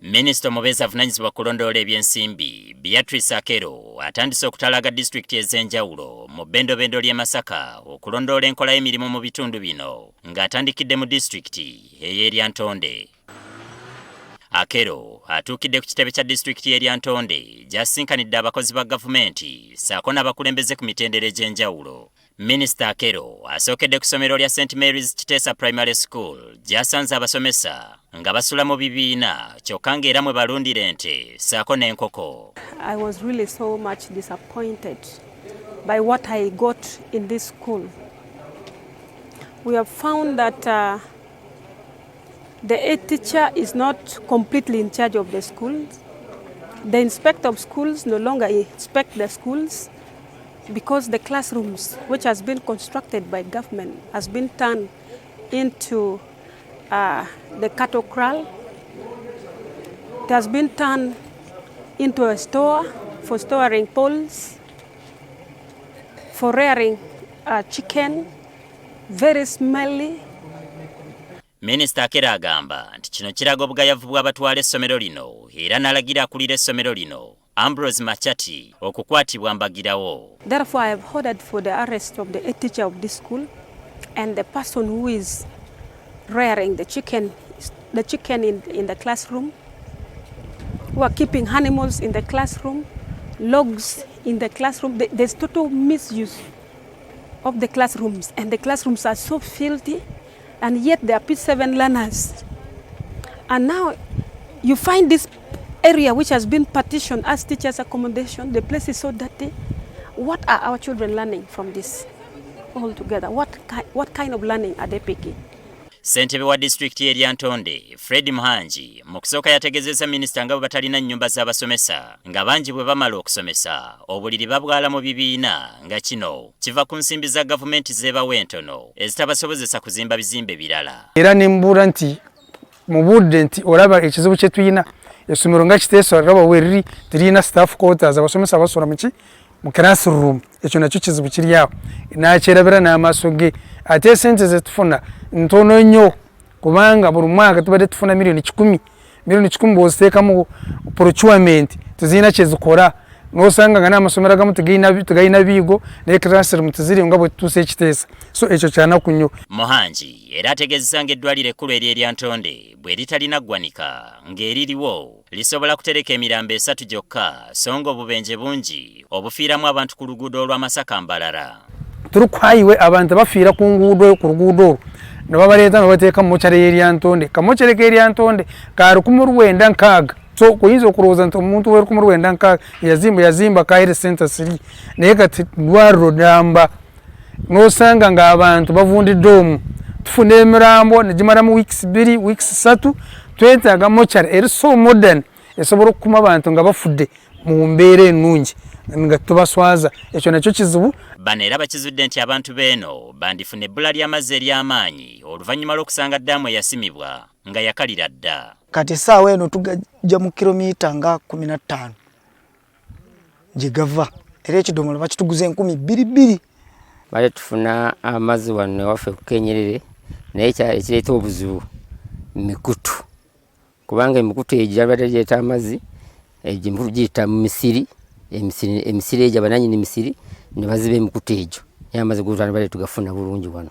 Minisita omubeezi avunaanyizibwa kulondoola ebyensimbi Beatrice Akello atandise okutalaaga disitulikiti ez'enjawulo mu bbendobendo ly'e Masaka okulondoola enkola y'emirimu mu bitundu bino ng'atandikidde mu disitulikiti ey'e Lyantonde. Akello atuukidde ku kitebe kya disitulikiti y'e Lyantonde gy'asinkanidde abakozi ba gavumenti ssaako n'abakulembeze ku mitendera egy'enjawulo. Minisita Akello asookedde ku ssomero lya St Mary's Kiteesa Primary School gy'asanze abasomesa nga basula mu bibiina kyokka ng'era mwe balundira ente ssaako n'enkoko. I was really so much disappointed by what I got in this school. We have found that the head teacher is not completely in charge of the schools. The inspector of schools no longer inspect the schools because the classrooms, which has been constructed by government, has been turned into the cattle kraal. It has been turned into a store for storing poles, for rearing chicken, very smelly. Minisita Akello agamba nti kino kiraga obugayavu bw'abatwala essomero lino era n'alagira akulira essomero lino Ambrose Machati okukwatibwa mbagirawo. Therefore, I have ordered for the arrest of the head teacher of this school and the person who is rearing the chicken in the classroom, who are keeping animals in the classroom, logs in the classroom. There's total misuse of the classrooms, and the classrooms are so filthy, and yet they are P7 learners. And now you find this area which has been partitioned as teachers' accommodation, the place is so dirty. What are our children learning from this altogether? What kind of learning are they picking? Ssentebe wa disitulikiti y'e Lyantonde Fred Muhangi mu kusooka yategeezezza minisita nga bwe batalina nnyumba z'abasomesa nga bangi bwe bamala okusomesa obuliri babwala mu bibiina nga kino kiva ku nsimbi za gavumenti zeebawa entono ezitabasobozesa kuzimba bizimbe birala. Era nembuura nti mu budde nti olaba ekizibu kye tulina, essomero nga Kiteesa olaba weriri teriyina staff quarters, abasomesa basula muki? Mu classroom. Ekyo nakyo kizibu kiri awo, nakyerabira n'amaaso ge. Ate esente zetufuna ntono nnyo kubanga buli mwaka tubadde tufuna miliyoni 100. Miliyoni 100 bwoziteekamu procurement tezirina kyezikora, nosanga nga n'amasomero agamu tegalina biigo naye classroom teziri nga bwe tutuusa ekiteesa. So ekyo kyanaku nnyo. Muhangi era ategeezezza ng'eddwaliro ekkulu ery'e Lyantonde bwe litalina ggwanika ng'eririwo lisobola kutereka emirambo esatu gyokka so nga obubenje bungi obufiiramu abantu ku luguudo olwa Masaka Mbarara. Turi ku highway, abantu bafiira ku nguudo, ku ruguudo orwo nibabaleeta nibabateeka mu mortuary y'Eryantonde. Ka mortuary k'Eryantonde ka 1960. So oyinza okulowooza nti omuntu wa 1960 yazimba yazimba ka health center siri, naye kati ddwaliro ddamba nosanga ng'abantu bavundidde omwo. Tufuna emirambo negimaramu weeks 2, weeks 3. Twetaaga mortuary eri so modern esobola okukuma abantu nga bafudde mu mbeera ennungi nga tubaswaza. Ekyo nakyo kizibu. Bano era bakizudde nti abantu b'eno bandifuna ebbula ly'amazzi ery'amaanyi oluvannyuma lw'okusanga ddaamu eyasimibwa nga yakalira dda. Kati essaawa eno tugajja mu kilomita nga 15 gye gava, era ekidomola bakituguza 2200. Bale tufuna amazzi wano ewaffe kukenyerere, naye ekireeta obuzibu mikutu, kubanga emikutu egyo gyabadde gireeta amazzi, egyo emikutu giyita mu misiri, emisiri egyo abananyini misiri ne baziba emikutu egyo, naye amazzi gotandibadde tugafuna bulungi wano.